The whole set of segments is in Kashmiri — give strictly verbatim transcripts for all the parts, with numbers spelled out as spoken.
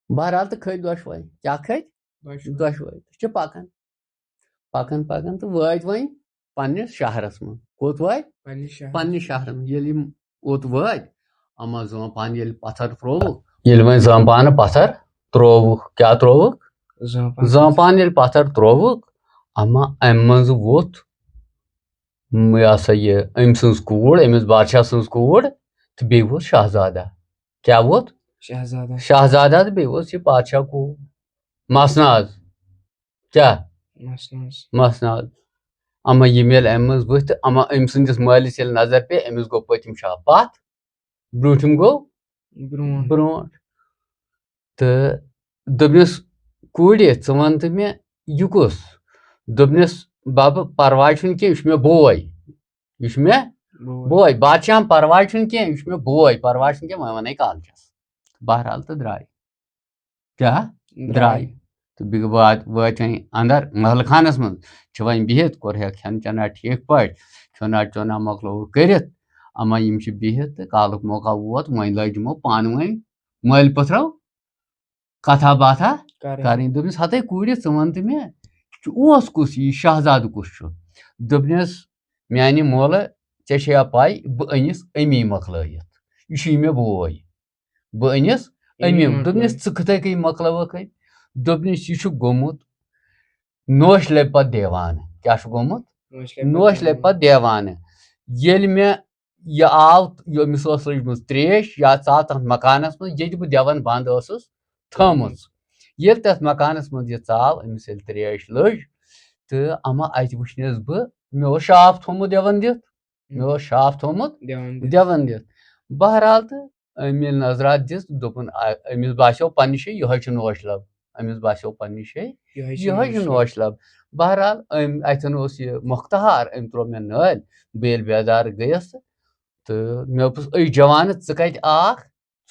بہرحال، تہٕ کھٔتۍ دۄشوے۔ کیٛاہ کھٔتۍ؟ دۄشوے۔ دۄشوے۔ تہٕ چھِ پکان، پکان، پکان تہٕ وٲتۍ وۄنۍ پننِس شہرس منٛز۔ کوٚت وٲتۍ؟ پننِس شہرس۔ پننِس شہرس منٛز۔ ییٚلہِ یِم اوٚت وٲتۍ، اما زٲم پان ییٚلہِ پتھر ترووُکھ، ییٚلہِ وۄنۍ زٲم پانہٕ پتھر ترووُکھ، کیٛاہ ترووُکھ؟ زٲم پان۔ زٲم پان ییٚلہِ پتھر ترووُکھ، اما امہِ منٛزٕ ووٚتھ، م-، یہِ ہسا یہِ، أمۍ سٕنٛز کوٗر، أمِس بادشاہ سٕنٛز کوٗر، تہٕ بیٚیہِ ووٚتھ شاہزادہ۔ کیٛاہ ووٚتھ؟ شاہزادہ۔ شاہزادہ تہٕ بیٚیہِ ووٚتھ یہِ بادشاہ کوٗر۔ مس ناز۔ کیٛاہ؟ مس ناز۔ مس ناز۔ اما یِم ییٚلہِ اَمہِ منٛز ؤتھۍ تہٕ اما أمۍ سٕنٛدِس مٲلِس ییٚلہِ نظر پیٚیہِ، أمِس گوٚو پٔتِم شاہ پتھ، برٛونٛٹھِم گوٚو برٛونٛٹھ۔ برٛونٛٹھ۔ تہٕ دوٚپنَس، "کوٗرِ، ژٕ وَن تہٕ مےٚ، یہِ کُس؟" دوٚپنَس، "بَبہٕ، پَرواے چھُنہٕ کینٛہہ، یہِ چھُ مےٚ بوے۔ یہِ چھُ مےٚ بوے۔ بوے۔ بادشاہَن پَرواے چھُنہٕ کینٛہہ، یہِ چھُ مےٚ بوے، پَرواے چھُنہٕ کینٛہہ، وۄنۍ وَنَے کالچَس۔" بہرحال تہٕ درٛاے۔ کیٛاہ؟ درٛاے۔ درٛاے۔ تہٕ بیٚیہِ وات-، وٲتۍ وۄنۍ اَندَر محل خانَس منٛز، چھِ وۄنۍ بِہِتھ، کوٚر ہے کھٮ۪ن چٮ۪نا ٹھیٖک پٲٹھۍ، کھیوٚنا چوٚنا مۄکلووُکھ کٔرِتھ۔ اَما یِم چھِ بِہِتھ تہٕ کالُک موقع ووت، وۄنۍ لٲج یِمو پانہٕ ؤنۍ مٲلۍ پٔتھرو کتھا باتھا کرٕنۍ۔ کرٕنۍ۔ دوٚپمَس، "ہتے کوٗرِ، ژٕ وَن تہٕ مےٚ، یہِ اوس کُس، یہِ شاہزادٕ کُس چھُ؟" دوٚپنَس، "میٛانہِ مولہٕ، ژےٚ چھےٚ یا پَے، بہٕ أنِس أمی مۄکلٲیِتھ۔ یہِ چھُے مےٚ بوے۔ بہٕ أنِس أمی أمی۔ مۄکلٲیِتھ۔" دوٚپنَس، "ژٕ کِتھَے کٔنۍ مۄکلٲوٕکھ أمۍ؟" دوٚپنَس، یہِ چھُ گوٚمُت نوش لبہِ پتہٕ دیوانہٕ۔ کیٛاہ چھُ گوٚمُت؟ نوش لبہِ پتہٕ نوش لبہِ دیوانہٕ۔ پتہٕ دیوانہٕ۔ ییٚلہِ مےٚ یہِ آو، یہِ أمِس ٲس لٔجمٕژ ترٛیش، یا ژاو تَتھ مکانَس منٛز، ییٚتہِ بہٕ دیوان بنٛد ٲسٕس تھٲومٕژ۔ ییٚلہِ تَتھ مکانَس منٛز یہِ ژاو، أمِس ییٚلہِ ترٛیش لٔج، تہٕ اما اَتہِ وٕچھنَس بہٕ، مےٚ اوس شاپھ تھوٚومُت دیوان دِتھ۔ مےٚ اوس شاپھ تھوٚومُت دیوان دِتھ۔ دیوان دِتھ۔ بہرحال، تہٕ أمۍ ییٚلہِ نظرات دِژ، دوٚپُن، آ، أمِس باسیو پننہِ جایہِ یِہوٚے چھُ نوش لب۔ أمِس باسیو پننہِ جایہِ یِہوٚے چھُ یِہوٚے چھُ نوش لب۔ نوش لب۔ بہرحال، أمۍ، اَتٮ۪ن اوس یہِ مۄختہار، أمۍ ترٛوو مےٚ نٲلۍ، بہٕ ییٚلہِ بیدار گٔیَس، تہٕ مےٚ دوٚپُس، "أے جوانہٕ، ژٕ کَتہِ آکھ؟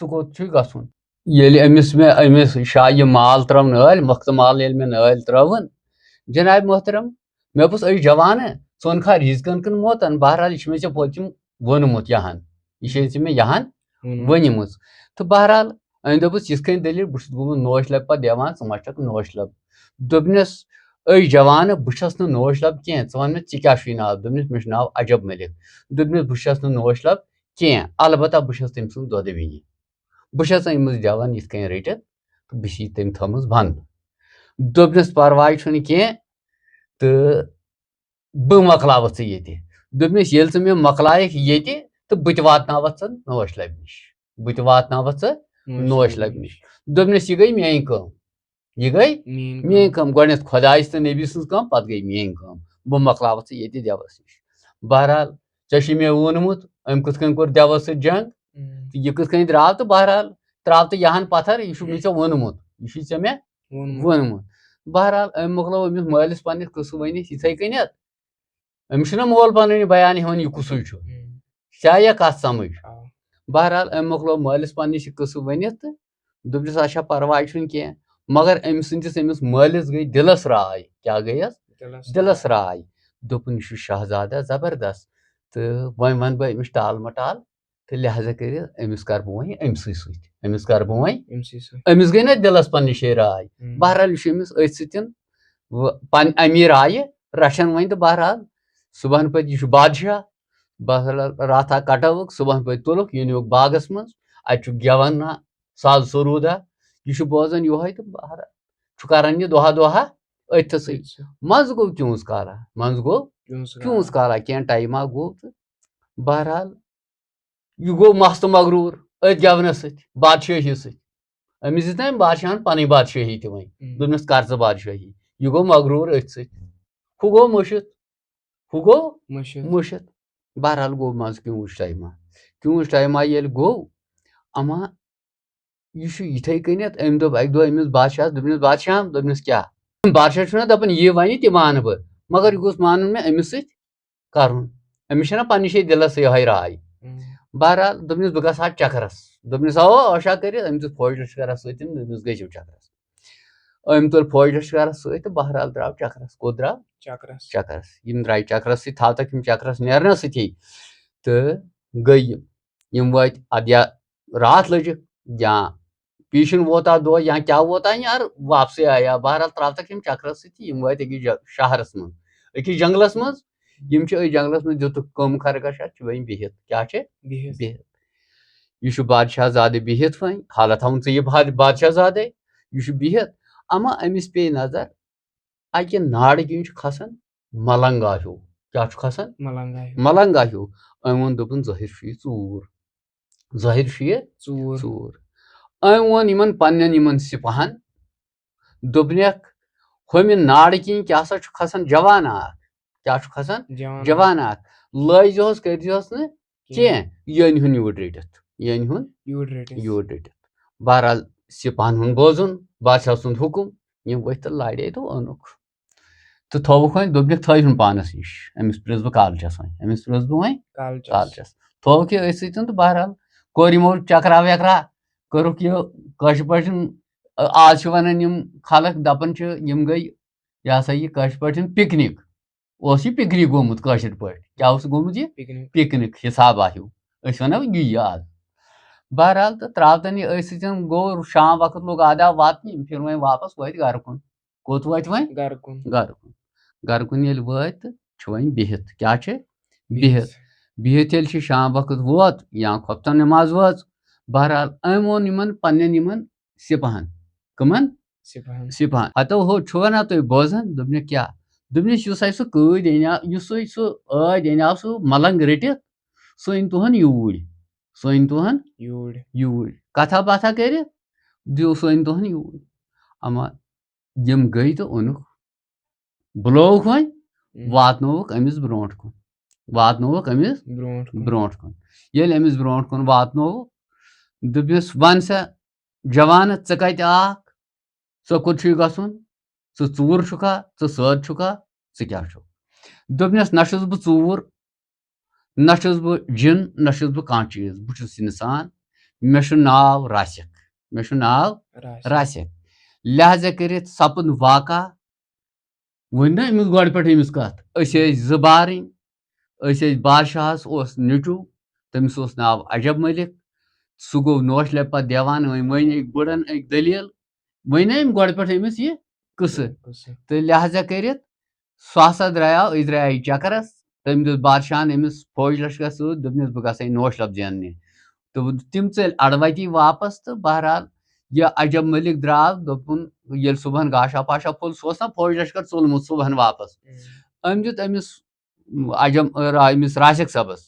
ژٕ کوٚت چھُے گژھُن؟" ییٚلہِ أمِس مےٚ، أمِس شاہ یہِ مال ترٛٲو نٲلۍ، مۄختہٕ مال ییٚلہِ مےٚ نٲلۍ ترٛٲوٕن، جناب محترم، مےٚ دوٚپُس، "أے جوانہٕ، ژٕ وَنکھا رِزقَن کِنہٕ موتَن؟" بہرحال، یہِ چھُ مےٚ ژےٚ پوٚتُم ووٚنمُت یہِ ہن، یہِ چھے ژےٚ مےٚ یہِ ہن ووٚنمُت۔ ؤنمٕژ۔ تہٕ بہرحال، أمۍ دوٚپُس، یِتھ کٔنۍ دٔلیٖل، بہٕ چھُس گوٚمُت نوش لبہِ پتہٕ دیوان، ژٕ ما چھَکھ نوش لب؟ دوٚپنَس، "أے جوانہٕ، بہٕ چھَس نہٕ نوش لب کینٛہہ، ژٕ وَن مےٚ، ژےٚ کیٛاہ چھُے ناو؟" دوٚپنَس، "مےٚ چھُ ناو عجب ملک۔" دوٚپنَس، "بہٕ چھَس نہٕ نوش لب کینٛہہ، البتہ بہٕ چھَس تٔمۍ سٕنٛز دۄدٕ وِنہِ۔ بہٕ چھَس أمِس دِوان یِتھ کٔنۍ رٔٹِتھ، تہٕ بہٕ چھِ تٔمۍ تھٲومٕژ بنٛد۔" دوٚپنَس، "پرواے چھُنہٕ کینٛہہ، تہٕ بہٕ مۄکلاوَتھ ژٕ ییٚتہِ۔" دوٚپنَس، "ییٚلہِ ژٕ مےٚ مۄکلایَکھ ییٚتہِ، تہٕ بہٕ تہِ واتناوَتھ ژٕ نوش لبہِ نِش۔ بہٕ تہِ واتناوَتھ ژٕ نوش لبہِ نِش۔" دوٚپنَس، "یہِ گٔے میٛٲنۍ کٲم۔ یہِ گٔے میٛٲنۍ میٛٲنۍ کٲم۔ کٲم۔ گۄڈٕنٮ۪تھ خۄداے تہٕ نبی سٕنٛز کٲم، پَتہٕ گٔے میٛٲنۍ کٲم۔ بہٕ مۄکلاوَتھ ژٕ ییٚتہِ دیوَس نِش۔ بہرحال، ژےٚ چھُے مےٚ ووٚنمُت، أمۍ کِتھ کٔنۍ کوٚر دیوَس سۭتۍ جنگ، ہُم۔ تہٕ یہِ کِتھ کٔنۍ درٛاو، تہٕ بہرحال، ترٛاو تہٕ یہِ ہن پَتھر، یہِ چھُ مےٚ ژےٚ ووٚنمُت۔ یہِ چھُے ژےٚ مےٚ ووٚنمُت۔ ووٚنمُت۔" بہرحال، أمۍ مۄکلوو أمِس مٲلِس پنٛنِس قٕصہٕ ؤنِتھ یِتھَے کٔنٮ۪تھ۔ أمِس چھُنہ مول پَنٕنۍ بیان ہٮ۪وان، یہِ کُسُے چھُ۔ ہُم۔ ژےٚ آیہ کَتھ سَمٕجھ؟ آ۔ بہرحال، أمۍ مۄکلوو مٲلِس پنٛنِس یہِ قٕصہٕ ؤنِتھ تہٕ دوٚپنَس، "اچھا، پَرواے چھُنہٕ کینٛہہ۔" مگر أمۍ سٕنٛدِس أمِس مٲلِس گٔے دِلَس راے۔ کیٛاہ گٔیَس؟ دِلَس دِلَس راے۔ راے۔ دوٚپُن، "یہِ چھُ شاہزادہ زبردست۔ تہٕ وۄنۍ وَنہٕ بہٕ أمِس ٹال مَٹال، تہٕ لہذا کٔرِتھ أمِس کَرٕ بہٕ وۄنۍ أمۍ سٕے سۭتۍ۔ أمِس کَرٕ بہٕ وۄنۍ۔" أمۍ سٕے سۭتۍ۔ أمِس گٔے نہ دِلَس پنٛنہِ جایہِ راے۔ ہُم۔ بہرحال، یہِ چھُ أمِس أتھۍ سۭتۍ وۄنۍ پن-، اَمی رایہِ رَچھان وۄنۍ۔ تہٕ بہرحال، صُبحن پَتہٕ یہِ چھُ بادشاہ، بہرحال، راتھا کَٹٲوٕکھ، صُبحن پَتہٕ تُلُکھ، یہِ نیوٗکھ باغَس منٛز، اَتہِ چھُ گٮ۪وان نہ ساز سروٗدا، یہِ چھُ بوزان یِہوٚے تہٕ بہرحال چھُ کَران یہِ دۄہا دۄہا أتھۍ سۭتۍ۔ أتھۍ سۭتۍ۔ منٛزٕ گوٚو کیوٗنٛز کالا، منٛزٕ گوٚو کیوٗنٛز کیوٗنٛز کالا۔ کالا، کینٛہہ ٹایما گوٚو تہٕ بہرحال یہِ گوٚو مست مغروٗر أتھۍ گٮ۪ونَس سۭتۍ، بادشٲہی سۭتۍ۔ أمِس دِژ نہ أمۍ بادشاہَن پَنٕنۍ بادشٲہی تہِ وۄنۍ۔ ہُم۔ دوٚپنَس، "کر ژٕ بادشٲہی۔" یہِ گوٚو مغروٗر أتھۍ سۭتۍ۔ ہُہ گوٚو مٔشِتھ۔ ہُہ گوٚو مٔشِتھ۔ مٔشِتھ۔ بہرحال گوٚو منٛزٕ کیوٗنٛج ٹایما۔ کیوٗنٛج ٹایما ییٚلہِ گوٚو، اما یہِ چھُ یِتھَے کٔنٮ۪تھ، أمۍ دوٚپ اَکہِ دۄہ أمِس بادشاہَس، دوٚپنَس، "بادشاہ"، دوٚپنَس، "کیٛاہ؟" بادشاہ چھُنہ دَپان، "یہِ وَنہِ تہِ مانہٕ بہٕ، مگر یہِ گوٚژھ مانُن مےٚ أمِس سۭتۍ کَرُن۔ أمِس چھَنہ پنٛنہِ جایہِ دِلَس یِہوٚے راے۔" ہُم۔ بہرحال دوٚپنَس، "بہٕ گژھٕ ہا چکرَس۔" دوٚپنَس، "اَوا، عٲشا کٔرِتھ۔" أمِس دیُت فوجی لشکرَس سۭتۍ، دوٚپنَس، "گٔژھِو چکرَس۔" أمۍ تُل فوجی لشکرَس سۭتۍ تہٕ بہرحال درٛاو چکرَس۔ کوٚت درٛاو؟ چکرَس۔ چکرَس۔ یِم درٛاے چکرَس سۭتۍ، تھاو تَکھ یِم چکرَس نیرنَس سۭتی تہٕ گٔے یِم۔ یِم وٲتۍ اَدٕ یا راتھ لٔجِکھ یا پیشن ووتا دۄہ یا کیٛاہ ووتا یار، واپسٕے آیا۔ بہرحال ترٛاوتکھ یِم چکرس سۭتۍ، یِم وٲتۍ أکِس جا-، شہرس منٛز، أکِس جنگلس منٛز۔ یِم چھِ أتھۍ جنگلس منٛز، دِتُکھ کم خرگوش، اَتھ چھِ وۄنۍ بِہِتھ۔ کیٛاہ چھِ؟ بِہِتھ۔ بِہِتھ۔ یہِ چھُ بادشاہ زادٕ بِہِتھ وۄنۍ، حالت تھاوُن ژٕ یہِ باد-، بادشاہ زادے، یہِ چھُ بِہِتھ۔ اما أمِس پیٚیہِ نظر اَکہِ نارٕ کِنۍ چھُ کھسان ملنگا ہیوٗ۔ کیٛاہ چھُ کھسان؟ ملنگا ہیوٗ۔ ملنگا ہیوٗ۔ أمۍ ووٚن، دوٚپُن، ظٲہِر چھُ یہِ ژوٗر۔ ظٲہِر چھُ یہِ ژوٗر۔ ژوٗر۔ أمۍ ووٚن یِمن پننٮ۪ن یِمن سِپاہن، دوٚپنکھ، ہُمہِ نارٕ کِنۍ کیٛاہ سا چھُ کھسان جوان اکھ؟ کیٛاہ چھُ کھسان؟ جوان۔ جوان اکھ۔ لٲگۍزِہوس، کٔرۍزِہوس نہٕ کینٛہہ۔ کینٛہہ۔ یہِ أنۍ ہُن یوٗرۍ رٔٹِتھ۔ یہِ أنۍ ہُن یوٗرۍ رٔٹِتھ۔ یوٗرۍ رٔٹِتھ۔ بہرحال، سِپاہن ہُنٛد بوزُن، بادشاہ سُنٛد حُکُم، یِم ؤتھۍ تہٕ لارے تہٕ اوٚنُکھ۔ تہٕ تھووُکھ وۄنۍ، دوٚپنکھ، تھٲیہُن پانس نِش۔ أمِس پرٛژھ بہٕ کالچس وۄنۍ، أمِس پرٛژھ بہٕ وۄنۍ کالچس۔ کالچس۔ تھووُکھ یہِ أتھۍ سۭتۍ تہٕ بہرحال کوٚر یِمو چکرا ویکرا، کوٚرُکھ یہِ کٲشِر پٲٹھۍ، آز چھِ ونان یِم خلق، دپان چھِ یِم گٔے، یہِ ہسا یہِ کٲشِر پٲٹھۍ پکنک۔ اوس یہِ پکنک گوٚمُت کٲشِر پٲٹھۍ۔ کیٛاہ اوس گوٚمُت یہِ؟ پکنک۔ پکنک حساب آہیو۔ أسۍ ونو یی آز۔ بہرحال، تہٕ ترٛاوتن یہِ أتھۍ سۭتۍ، گوٚو شام وقت لوٚگ آداب واتنہِ، یِم پھِر وۄنۍ واپس، وٲتۍ گرٕ کُن۔ کوٚت وٲتۍ وۄنۍ؟ گرٕ کُن۔ گرٕ کُن۔ گرٕ کُن ییٚلہِ وٲتۍ تہٕ چھِ وۄنۍ بِہِتھ۔ کیٛاہ چھِ؟ بِہِتھ۔ بِہِتھ ییٚلہِ چھِ شام وقت ووت یا خۄفتن نٮ۪ماز وٲژ، بہرحال، أمۍ ووٚن یِمن پننٮ۪ن یِمن سِپاہن۔ کٕمن؟ سِپاہن۔ سِپاہن۔ ہتو ہو، چھُوا نا تُہۍ بوزان؟ دوٚپنکھ، کیٛاہ؟ دوٚپنس، یُس اَسہِ سُہ کۭتۍ اَنیو، یُس سُہ سُہ ٲدۍ اَنیو سُہ ملنگ رٔٹِتھ، سُہ أنۍ تُہن یوٗرۍ۔ سُہ أنۍ تُہن یوٗرۍ۔ یوٗرۍ۔ کتھا باتھا کٔرِتھ دیُو سُہ أنۍ تُہن یوٗرۍ۔ اما یِم گٔے تہٕ اوٚنُکھ۔ بُلووُکھ وۄنۍ، ہم۔ واتنووُکھ أمِس برونٛٹھ کُن۔ واتنووُکھ أمِس برونٛٹھ کُن۔ برونٛٹھ کُن۔ ییٚلہِ أمِس برونٛٹھ کُن واتنووُکھ، دوٚپنس، ون سا جوانہٕ، ژٕ کتہِ آکھ؟ ژےٚ کوٚت چھُے گژھُن؟ ژٕ ژوٗر چھُکھا؟ ژٕ سٲد چھُکھا؟ ژٕ کیٛاہ چھُکھ؟ دوٚپنس، نہ چھُس بہٕ ژوٗر، نہ چھُس بہٕ جِن، نہ چھُس بہٕ کانٛہہ چیٖز، بہٕ چھُس اِنسان۔ مےٚ چھُ ناو راسِک۔ مےٚ چھُ ناو راسِک۔ راسِک۔ لہذا کٔرِتھ سپُد واقع۔ ؤنۍ نہ أمِس گۄڈٕ پٮ۪ٹھ أمِس کَتھ۔ أسۍ ٲسۍ زٕ بارٕنۍ۔ أسۍ ٲسۍ، بادشاہَس اوس نیٚچوٗ، تٔمِس اوس ناو عجب مٔلِک۔ سُہ گوٚو نوش لَبہِ پَتہٕ دیوان، وۄنۍ ؤنۍ أکۍ بٕڑَن أکۍ دٔلیٖل۔ وۄنۍ نہ أمۍ گۄڈٕ پٮ۪ٹھ أمِس یہِ قٕصہٕ۔ قٕصہٕ۔ تہٕ لہذا کٔرِتھ سُہ ہسا درٛایاو، أسۍ درٛایے چکرس۔ تٔمۍ دیُت بادشاہن أمِس فوج لشکر سۭتۍ، دوٚپنس، بہٕ گژھے نوش لب زیننہِ۔ تہٕ تِم ژٔلۍ اڑوتی واپس تہٕ بہرحال یہِ عجب ملک درٛاو، دوٚپُن، ییٚلہِ صبحن گاشا پاشا پھوٚل، سُہ اوس نا فوج لشکر ژوٚلمُت صبحن واپس۔ ہم۔ أمۍ دیُت أمِس عجم، را-، أمِس راسِک صٲبس،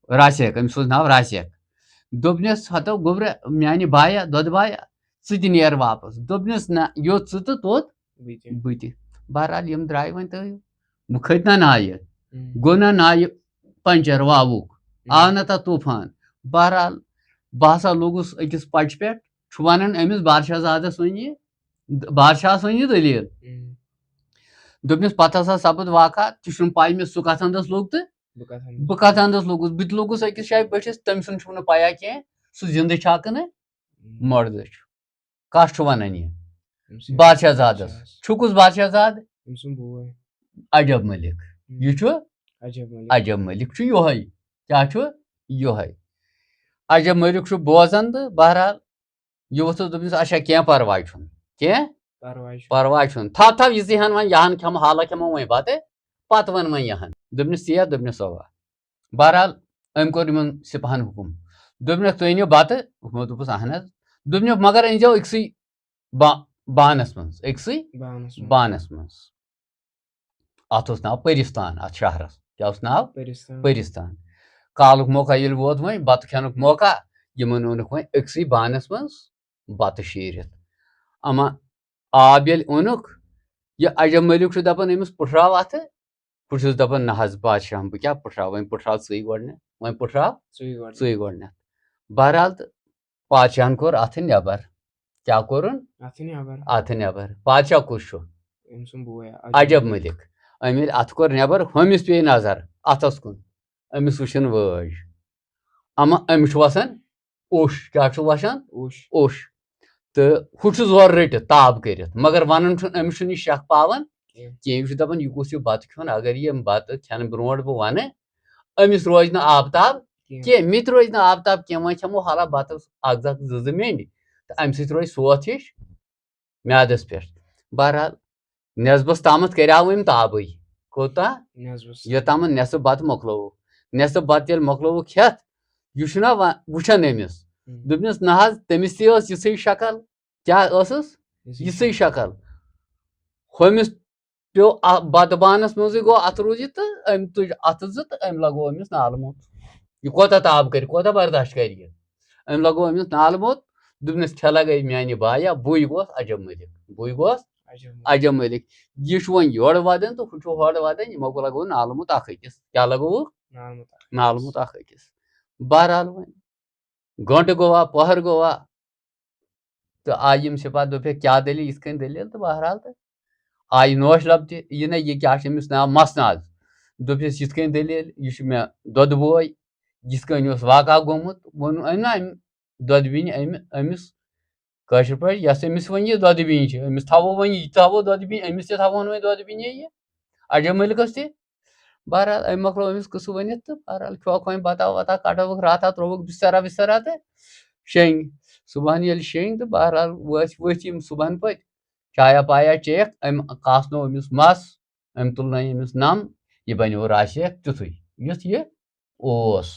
راسِک، أمِس اوس ناو راسِک۔ دوٚپنس، ہتو گوٚبرا، میانہِ بایا، دۄدٕ بایا، ژٕ تہِ نیر واپس۔ دوٚپنس، نہ، یوٚت ژٕ تہٕ توٚت بہٕ تہِ۔ بہٕ تہِ۔ بہرحال، یِم درٛاے وۄنۍ تہٕ وۄنۍ کھٔتۍ نہ نایہِ۔ ہم۔ گوٚو نہ نایہِ پنچر واوُک۔ ہم۔ آو نہ تتھ طوفان۔ بہرحال، بہٕ ہسا لوٚگُس أکِس پچہِ پٮ۪ٹھ، چھُ ونان أمِس بادشاہ زادس وۄنۍ یہِ، بادشاہس وۄنۍ یہِ دٔلیٖل۔ ہم۔ دوٚپنس، پتہٕ ہسا سپُد واقعہ، تہِ چھُنہٕ پاے مےٚ سُہ کتھ اندس لوٚگ تہٕ بہٕ کتھ اندس؟ بہٕ کتھ اندس لوٚگُس۔ بہٕ تہِ لوٚگُس أکِس جایہِ بٔٹھِس، تٔمۍ سُنٛد چھُنہٕ پَیہ کینٛہہ، سُہ زِندٕ چھا کِنہٕ ہم۔ مۄردٕ چھُ۔ کَس چھُ وَنان یہِ؟ أمۍ سٕے بادشاہ زادَس۔ بادشاہَس۔ چھُ کُس بادشاہ زادٕ؟ أمۍ سُنٛد بوے۔ عجب مٔلِک۔ ہم۔ یہِ چھُ عجب مٔلِک۔ عجب مٔلِک چھُ یِہوٚے۔ کیٛاہ چھُ؟ یِہوٚے۔ عجب مٔلِک چھُ بوزان تہٕ بہرحال یہِ ووٚتھُس، دوٚپنَس، اچھا، کینٛہہ پرواے چھُنہٕ۔ کینٛہہ پرواے چھُنہٕ۔ پرواے چھُنہٕ۔ تھاو، تھاو، یِژٕے ہَن وۄنۍ، یہِ ہَن کھٮ۪مہٕ، حالہ کھٮ۪مو وۄنۍ بَتہٕ، پَتہٕ وَن وۄنۍ یہِ ہَن۔ دوٚپنَس، تی ہا؟ دوٚپنَس، اَوا۔ بہرحال، أمۍ کوٚر یِمَن سِپاہَن حُکُم۔ دوٚپنَکھ، تُہۍ أنِو بَتہٕ؟ حُکمو دوٚپُس، اَہَن حظ۔ دوٚپنَکھ، مگر أنۍزیو أکسٕے با-، بانَس منٛز، أکسٕے بانَس منٛز۔ بانَس منٛز۔ اَتھ اوس ناو پٔرِستان، اَتھ شہرَس۔ کیٛاہ اوس ناو؟ پٔرِستان۔ پٔرِستان۔ کالُک موقع ییٚلہِ ووت وۄنۍ، بَتہٕ کھٮ۪نُک موقع، یِمَن اوٚنُکھ وۄنۍ أکسٕے بانَس منٛز بَتہٕ شیٖرِتھ۔ اما آب ییٚلہِ اوٚنُکھ، یہِ عجب مٔلِک چھُ دَپان أمِس، پُٹھراو اَتھٕ۔ بہٕ چھُس دَپان، نہ حظ بادشاہ، بہٕ کیٛاہ پُٹھراو؟ وۄنۍ پُٹھراو ژٕے گۄڈٕنٮ۪تھ، وۄنۍ پُٹھراو ژٕے گۄڈٕنٮ۪تھ۔ ژٕے گۄڈٕنٮ۪تھ۔ بہرحال، تہٕ پادشاہن کوٚر اَتھٕ نٮ۪بر۔ کیٛاہ کوٚرُن؟ اَتھٕ نٮ۪بر۔ اَتھٕ نٮ۪بر۔ پادشاہ کُس چھُ؟ أمۍ سُنٛد بوے، عجب عجب مٔلِک۔ مٔلِک۔ أمۍ ییٚلہِ اَتھٕ کوٚر نٮ۪بر، ہُمِس پیٚیہِ نظر اَتھس کُن۔ أمِس وٕچھِن وٲج۔ اما أمِس چھُ وَسان اوٚش۔ کیٛاہ چھُ وَسان؟ اوٚش۔ اوٚش۔ تہٕ ہُہ چھُ زورٕ رٔٹِتھ، تاب کٔرِتھ، مگر وَنان چھُنہٕ، أمِس چھُنہٕ یہِ شَکھ پاوان کینٛہہ۔ کینٛہہ۔ یہِ چھُ دَپان، یہِ کُس ہیوٗ بَتہٕ کھیوٚن؟ اگر یہِ بَتہٕ کھٮ۪نہٕ برونٛٹھ بہٕ وَنہٕ، أمِس روزِ نہٕ آبتاب کینٛہہ۔ کینٛہہ، مےٚ تہِ روزِ نہٕ آبتاب کینٛہہ۔ وۄنۍ کھٮ۪مو حالا بَتَس اَکھ زَکھ زٕ زٕ مِنٛڈۍ، تہٕ اَمہِ سۭتۍ روزِ سوتھ ہِش میادس پٮ۪ٹھ۔ بہرحال، نٮ۪صبس تامتھ کریاو أمۍ تابٕے۔ کوٗتاہ؟ نٮ۪صبس۔ یوٚتامتھ نٮ۪صٕب بتہٕ مۄکلووُکھ۔ نٮ۪صٕب بتہٕ ییٚلہِ مۄکلووُکھ کھٮ۪تھ، یہِ چھُنہ وَ-، وٕچھان أمِس۔ ہُم۔ دوٚپنس، نہ حظ، تٔمِس تہِ ٲس یِژھٕے شکل۔ کیٛاہ ٲسٕس؟ یِژھٕے یِژھٕے شکل۔ شکل۔ ہُمِس پیوٚو اَ-، بتہٕ بانس منٛزٕے گوٚو اَتھٕ روٗزِتھ تہٕ أمۍ تُج اَتھٕ زٕ تہٕ أمۍ لگوو أمِس نالہٕ موٚت۔ یہِ کوٗتاہ تاب کرِ، کوٗتاہ برداشت کرِ یہِ؟ أمۍ لگوو أمِس نالہٕ موٚت، دوٚپنس، کھٮ۪لہ گٔے میانہِ بایا، بٕے گوس عجب ملک، بٕے گوس عجب ملک۔ عجب ملک۔ یہِ چھُ وۄنۍ یورٕ ودان تہٕ ہُہ چھُ ہورٕ ودان، یِمو گوٚو لگوو نالہٕ موٚت اکھ أکِس۔ کیٛاہ لگووُکھ؟ نالہٕ موٚت اکھ نالہٕ أکِس۔ موٚت اکھ أکِس۔ بہرحال وۄنۍ گٲنٹہٕ گوٚوا، پٔہر گوٚوا، تہٕ آیہِ یِم سِپاہ، دوٚپُکھ، کیٛاہ دٔلیٖل، یِتھ کٔنۍ دٔلیٖل؟ تہٕ بہرحال تہٕ آیہِ نوش لب تہِ، یہِ نہ یہِ کیٛاہ چھُ أمِس ناو؟ مَس ناز۔ دوٚپُس، یِتھ کٔنۍ دٔلیٖل، یہِ چھُ مےٚ دۄدٕ بوے، یِتھ کٔنۍ اوس واقعہ گوٚمُت، ووٚن أمۍ نا أمۍ دۄدٕ بیٚنہِ أمۍ، أمِس کٲشِر پٲٹھۍ، یۄس أمِس وۄنۍ یہِ دۄدٕ بیٚنہِ چھِ، أمِس تھاوو وۄنۍ یہِ تہِ تھاوو دۄدٕ بیٚنہِ، أمِس تہِ تھاوون وۄنۍ دۄدٕ بیٚنہِ یہِ، عجب ملکس تہِ۔ بہرحال، أمۍ مۄکلو أمِس قٕصہٕ ؤنِتھ تہٕ بہرحال کھیوکھ وۄنۍ بتا وتا، کڑٲوٕکھ راتھا، ترٛووُکھ بسترا وسترا تہٕ شیٚنگۍ۔ صبحن ییٚلہِ شیٚنگۍ تہٕ بہرحال وٲتۍ، ؤتھۍ یِم صبحن پٔتۍ، چایا پایا چیٚیَکھ، أمۍ کاسنوو أمِس مَس، أمۍ تُلنٲے أمِس نَم، یہِ بنیو راسیک تیُتھُے، یُتھ یہِ اوس۔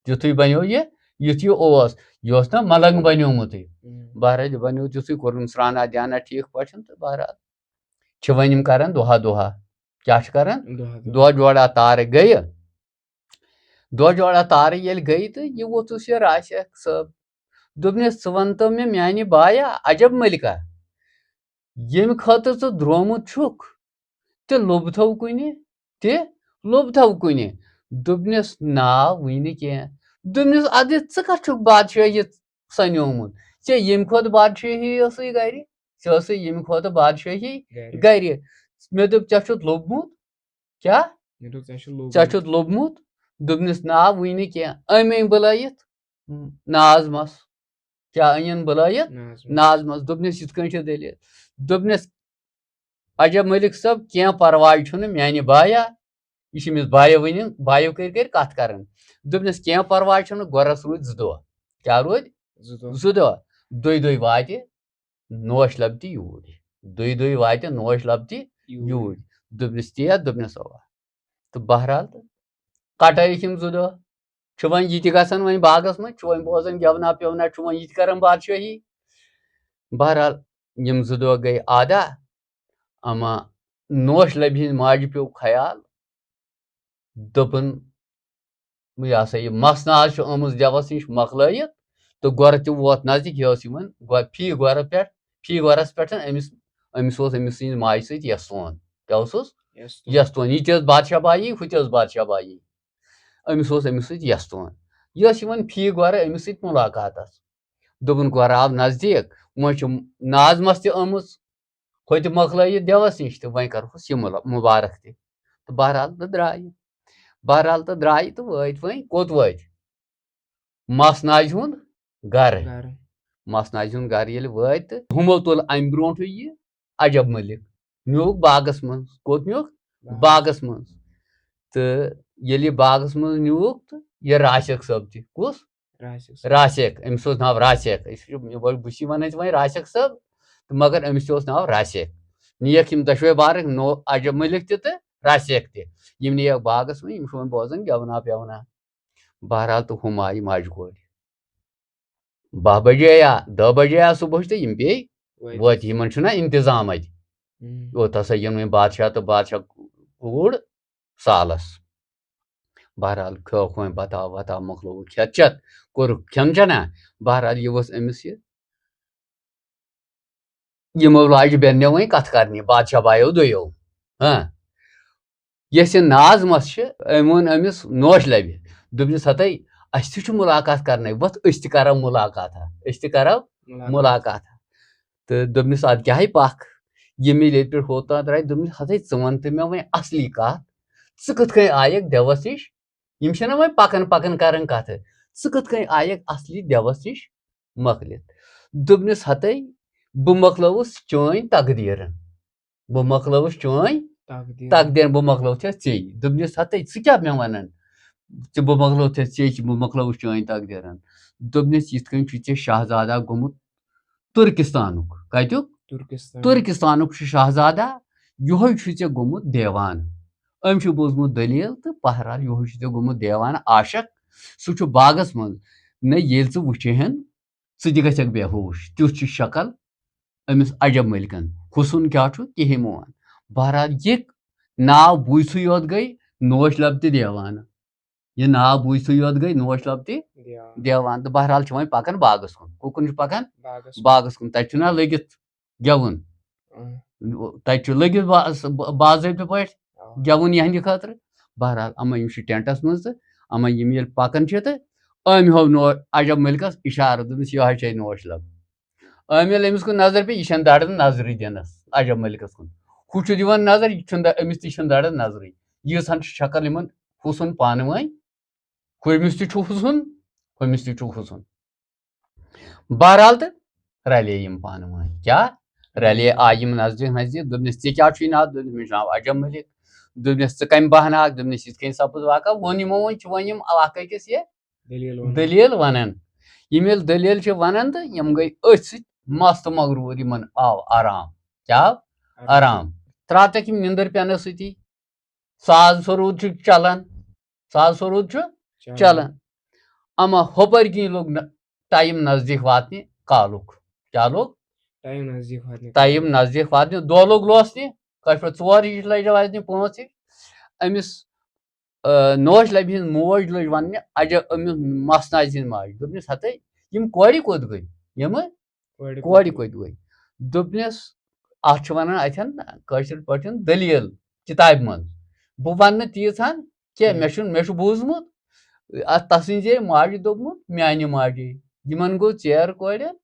تیُتھُے بنیو یہِ، یُتھ یہِ اوس۔ یہِ اوس نہ ملنگ بنیومُتٕے۔ ہُم۔ بہرحال، یہِ بنیو تیُتھُے، کوٚرُن سرٛانا دیانا ٹھیٖک پٲٹھۍ تہٕ بہرحال چھِ وۄنۍ یِم کران دۄہا دۄہا۔ کیٛاہ چھِ کران؟ دۄہا دۄہا۔ دۄہ جوڑا تارٕ گٔیہِ۔ دۄہ جوڑا تارٕ ییٚلہِ گٔیہِ تہٕ یہِ ووٚتھُس یہِ راسیک صٲب۔ دوٚپنس، ژٕ وَن تو مےٚ میانہِ بایا، عجب ملکہ، ییٚمہِ خٲطرٕ ژٕ درٛومُت چھُکھ، تہِ لوٚبتھو کُنہِ، تہِ لوٚبتھو کُنہِ۔ دوٚپنس، نا، وُنہِ نہٕ کینٛہہ۔ دوٚپنس، ادٕ ژٕ کتھ چھُکھ بادشٲہی سنیومُت؟ ژےٚ ییٚمہِ کھۄتہٕ بادشٲہی ٲسٕے گرِ، ژےٚ ٲسٕے ییٚمہِ کھۄتہٕ بادشٲہی گرِ۔ گرِ۔ مےٚ دوٚپ، ژےٚ چھُتھ لوٚبمُت؟ کیٛاہ؟ مےٚ دوٚپ، ژےٚ چھُ لوٚبمُت۔ ژےٚ چھُتھ لوٚبمُت؟ دوٚپنس، نا، وُنہِ نہٕ کینٛہہ۔ أمۍ أنۍ بُلٲیِتھ ناز مَس۔ کیٛاہ أنِن بُلٲیِتھ؟ ناز مَس۔ ناز مَس۔ دوٚپنس، یِتھ کٔنۍ چھِ دٔلیٖل۔ دوٚپنس، عجب ملک صٲب، کینٛہہ پرواے چھُنہٕ، میانہِ بایا، یہِ چھِ أمِس بایو ؤنِو، بایو کٔرۍ کٔرۍ کتھ کران۔ دوٚپنس، کینٛہہ پرواے چھُنہٕ، گۄرس روٗدۍ زٕ دۄہ۔ کیٛاہ روٗدۍ؟ زٕ دۄہ۔ زٕ دۄہ۔ دۄیہِ دۄہہِ واتہِ نوش لب تہِ یوٗرۍ۔ دۄیہِ دۄہہِ واتہِ نوش لب تہِ یوٗرۍ۔ یوٗرۍ۔ دوٚپنس، تی ہا؟ دوٚپنس، اوا۔ تہٕ بہرحال، تہٕ کٹٲیِکھ یِم زٕ دۄہ۔ چھُ وۄنۍ یہِ تہِ گژھان وۄنۍ باغس منٛز، چھُ وۄنۍ بوزان گٮ۪ونا پٮ۪ونا، چھُ وۄنۍ یہِ تہِ کران بادشٲہی۔ بہرحال، یِم زٕ دۄہ گٔے آدا، اما نوش لبہِ ہِنٛدِ ماجہِ پیوٚو خیال، دوٚپُن، یہِ ہسا یہِ مَس ناز چھُ آمٕژ دیوَس نِش مۄکلٲیِتھ، تہٕ گۄرٕ تہِ ووت نزدیٖک، یہِ ٲس یِمن گۄ-، فی گۄرٕ پٮ۪ٹھ، فی گۄرَس پٮ۪ٹھ أمِس، أمِس اوس أمِس سٕنٛزِ ماجہِ سۭتۍ یَس تون۔ کیٛاہ اوسُس؟ یَس تون۔ یَس تون۔ یہِ تہِ ٲس بادشاہ بایی، ہُہ تہِ ٲس بادشاہ بایی۔ أمِس اوس أمِس سۭتۍ یَس تون۔ یہِ ٲس یِوان فی گۄرٕ أمِس سۭتۍ مُلاقاتَس۔ دوٚپُن، گۄرٕ آو نزدیٖک، وۄنۍ چھِ ناز مَس تہِ آمٕژ، ہُہ تہِ مۄکلٲیِتھ دیوَس نِش تہٕ وۄنۍ کَرہوس یہِ مُلا-، مُبارک تہِ۔ تہٕ بہرحال تہٕ درٛاے۔ بہرحال تہٕ درٛاے تہٕ وٲتۍ وۄنۍ، کوٚت وٲتۍ؟ مَس ناجہِ ہُنٛد گَرٕ۔ گَرٕ۔ مَس ناجہِ ہُنٛد گَرٕ ییٚلہِ وٲتۍ تہٕ ہُمو تُل اَمہِ برونٛٹھٕے یہِ عجب ملک، نیوٗکھ باغَس منٛز۔ کوٚت نیوٗکھ؟ باغَس۔ باغَس منٛز۔ تہٕ ییٚلہِ یہِ باغَس منٛز نیوٗکھ تہٕ یہِ راسِک صٲب تہِ۔ کُس؟ راسِک صٲب۔ راسِک، أمِس اوس ناو راسِک۔ أسۍ چھِ، بہٕ چھُس وَنان ژےٚ وۄنۍ راسِک صٲب، تہٕ مگر أمِس تہِ اوس ناو راسِک۔ نِیَکھ یِم دۄشوَے بارٕکۍ، نو-، عجب ملک تہِ تہٕ راسِک تہِ۔ یِم نِیَکھ باغَس منٛز، یِم چھِ وۄنۍ بوزان گٮ۪ونا پٮ۪ونا۔ بہرحال، تہٕ ہُم آیہِ ماجہِ کورِ۔ باہ بجے یا دَہ بجے یا صُبحٕچ، تہٕ یِم پیٚیہِ وٲتۍ۔ وٲتۍ۔ یِمَن چھُنہ اِنتظام اَتہِ۔ ہُم۔ یوٚت ہسا یِن وۄنۍ بادشاہ تہٕ بادشاہ کوٗر سالَس۔ بہرحال، کھیوٚوکھ وۄنۍ بَتہٕ وَتہٕ، مۄکلووُکھ کھٮ۪تھ چٮ۪تھ، کوٚرُکھ کھٮ۪ن چٮ۪نا۔ بہرحال، یہِ اوس أمِس یہِ، یِمو لاجہِ بیٚنیو وۄنۍ کَتھ کَرنہِ، بادشاہ بایو دۄیو۔ ہاں۔ یۄس یہِ ناز مَس چھِ، أمۍ ووٚن أمِس نوش لَبہِ، دوٚپنَس، ہَتَے، اَسہِ تہِ چھُ مُلاقات کَرنَے، وۄتھ أسۍ تہِ کَرو مُلاقاتہ، أسۍ تہِ کَرو مُلاقات۔ مُلاقاتہ۔ تہٕ دوٚپنَس، اَدٕ کیٛاہ ہے پَکھ؟ یہِ مِلہِ ییٚتہِ پٮ۪ٹھ ہوٚت تام درٛاے۔ دوٚپنَس، ہَتَے، ژٕ وَن تہٕ مےٚ وۄنۍ اَصلی کَتھ، ژٕ کِتھ کٔنۍ آیَکھ دیوَس نِش؟ یِم چھِنہ وۄنۍ پَکان پَکان کَران کَتھٕ، ژٕ کِتھ کٔنۍ آیَکھ اَصلی دیوَس نِش مۄکلِتھ؟ دوٚپنَس، ہَتَے، بہٕ مۄکلٲوٕس چٲنۍ تقدیٖرَن۔ بہٕ مۄکلٲوٕس چٲنۍ تقدیٖر۔ تقدیٖر، بہٕ مۄکلٲوتھس ژےٚ۔ دوٚپنَس، ہَتَے، ژٕ کیٛاہ مےٚ وَنان؟ ژٕ، بہٕ مۄکلٲوتھس ژےٚ، بہٕ مۄکلٲوٕس چٲنۍ تقدیٖرَن۔ دوٚپنَس، یِتھ کٔنۍ چھُ ژےٚ شاہزادہ گوٚمُت تُرکِستانُک۔ کَتیُک؟ تُرکِستان۔ تُرکِستانُک چھُ شہزادہ، یِہوٚے چھُے ژےٚ گوٚمُت دیوانہٕ۔ أمۍ چھُ بوٗزمُت دٔلیٖل تہٕ بہرحال یِہوٚے چھُے ژےٚ گوٚمُت دیوانہٕ عاشق۔ سُہ چھُ باغس منٛز۔ نہ، ییٚلہِ ژٕ وٕچھِ ہن، ژٕ تہِ گژھکھ بے ہوش۔ تیُتھ چھُ شکل أمِس عجب مٔلکن۔ حُسُن کیٛاہ چھُ، کِہیٖنۍ مہٕ وَن۔ بہرحال یہِ ناو بوٗزتھٕے یوت گٔے نوش لب تہِ دیوانہٕ۔ یہِ ناو بوٗزتھٕے یوت گٔے نوش لب تہِ دیوان۔ دیوان۔ تہٕ بہرحال چھِ وۄنۍ پکان باغس کُن۔ کُکُن چھِ پکان؟ باغس۔ باغس کُن۔ تتہِ چھُنہ لٔگِتھ گٮ۪وُن؟ اۭں۔ تتہِ چھُ لٔگِتھ با-، با-، باضٲبطہٕ پٲٹھۍ آ۔ گٮ۪وُن یِہنٛدِ خٲطرٕ۔ بہرحال اما یِم چھِ ٹینٹس منٛز تہٕ اما یِم ییٚلہِ پکان چھِ تہٕ أمۍ ہوو نو-، عجب مٔلکس اشارٕ، دوٚپمس، "یِہوٚے چھے نوش لب۔" أمۍ ییٚلہِ أمِس کُن نظر پیٚیہِ، یہِ چھَنہٕ دَران نظرٕے دِنَس عجب مٔلکَس کُن۔ ہُہ چھُ دِوان نظر، یہِ چھُنہٕ دَ-، أمِس تہِ چھُنہٕ دَران نظرٕے۔ ییٖژ ہن چھِ شکل یِمن حُسُن پانہٕ ؤنۍ۔ ہُمِس تہِ چھُ حُسُن، ہُمِس تہِ چھُ حُسُن۔ بہرحال تہٕ رلے یِم پانہٕ ؤنۍ۔ کیٛاہ؟ رلے، آیہِ یِم نزدیٖک نزدیٖک۔ دوٚپنَس، "ژےٚ کیٛاہ چھُے ناو؟" دوٚپنَس، "مےٚ چھُ ناو عجب مٔلِک۔" دوٚپنَس، "ژٕ کَمہِ بہنہٕ آکھ؟" دوٚپنَس، "یِتھ کٔنۍ سپُز واقعہ۔" ووٚن یِمو وۄنۍ، چھِ وۄنۍ یِم اکھ أکِس یہِ دٔلیٖل وَنان۔ دٔلیٖل وَنان۔ یِم ییٚلہِ دٔلیٖل چھِ وَنان تہٕ یِم گٔے أتھۍ سۭتۍ مست مغروٗر، یِمن آو آرام۔ کیٛاہ آو؟ آرام۔ ترٛاوتَکھ یِم نِندٕر پٮ۪نَس سۭتی۔ ساز سرود چھُ چلان، ساز سرود چھُ چلان۔ اما ہُپٲرۍ کِنۍ لوٚگ نہ ٹایم نزدیٖک واتنہِ کالُک۔ کیٛاہ لوٚگ؟ ٹایم نزدیٖک واتنہِ۔ ٹایم نزدیٖک واتنہِ۔ دۄہ لوٚگ لوسنہِ، کٲشِر پٲٹھۍ ژور ہِش لَجہِ واتنہِ، پانٛژھ ہِش۔ أمِس، آ، نوش لبہِ ہِنٛز موج لٔج وَننہِ، اجا أمِس مَس نازِ ہِنٛز ماجہِ۔ دوٚپنَس، "ہَتَے، یِم کورِ کوٚت گٔے؟ یِمہٕ کورِ کورِ کوٚت؟ کوٚت گٔے؟" دوٚپنَس، اَتھ چھِ وَنان اَتھٮ۪ن کٲشِر پٲٹھۍ دٔلیٖل کِتابہِ منٛز۔ بہٕ وَنہٕ نہٕ تیٖژ ہن کینٛہہ، ہُم۔ مےٚ چھُنہٕ، مےٚ چھُ بوٗزمُت، اَتھ تَسٕنٛزے ماجہِ دوٚپمُت، میٛانہِ ماجے۔ یِمَن گوٚو ژیر کورٮ۪ن،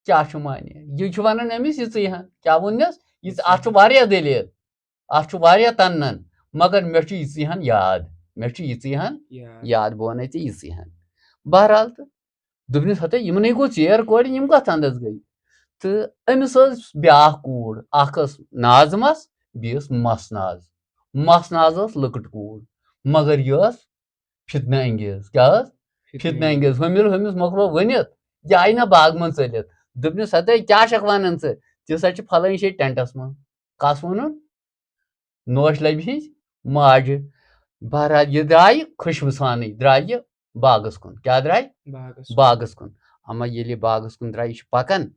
کیٛاہ چھُ معنی؟ یہِ چھُ وَنان أمِس یِژٕے ہن۔ کیٛاہ ووٚننَس؟ یہِ، اَتھ چھُ واریاہ دٔلیٖل، اَتھ چھُ واریاہ تَنہٕ نن، مگر مےٚ چھُ یِژٕے ہن یاد، مےٚ چھُ یِژٕے ہن یاد۔ یاد، بہٕ وَنَے ژےٚ یِژٕے ہن۔ بہرحال تہٕ دوٚپنَس، "ہَتَے، یِمَن ہے گوٚو ژیر کورِ، یِم کَتھ اَندَس گٔے؟" تہٕ أمِس ٲس بیٛاکھ کوٗر، اَکھ ٲس ناز مَس، بیٚیہِ ٲس مَس ناز۔ مَس ناز ٲس لۄکٕٹ کوٗر، مگر یہِ ٲس فتنہٕ انگیز۔ کیٛاہ ٲس؟ فتنہٕ انگیز۔ ہُمِل ہُمِس مۄکلو ؤنِتھ، یہِ آیہِ نہ باغہٕ منٛز ژٔلِتھ۔ دوٚپنَس، "ہَتَے، کیٛاہ چھَکھ وَنان ژٕ؟ ژےٚ سا چھِ پھلٲنۍ جایہِ ٹٮ۪نٹَس منٛز۔" کَس ووٚنُن؟ نوش لبہِ ہِنٛز ماجہِ۔ بہرحال، یہِ درٛایہِ خوشبوٗ سانٕے، درٛایہِ باغس کُن۔ کیٛاہ درٛایہِ؟ باغس۔ باغس کُن۔ اما ییٚلہِ یہِ باغس کُن درٛایہِ، یہِ چھُ پکان،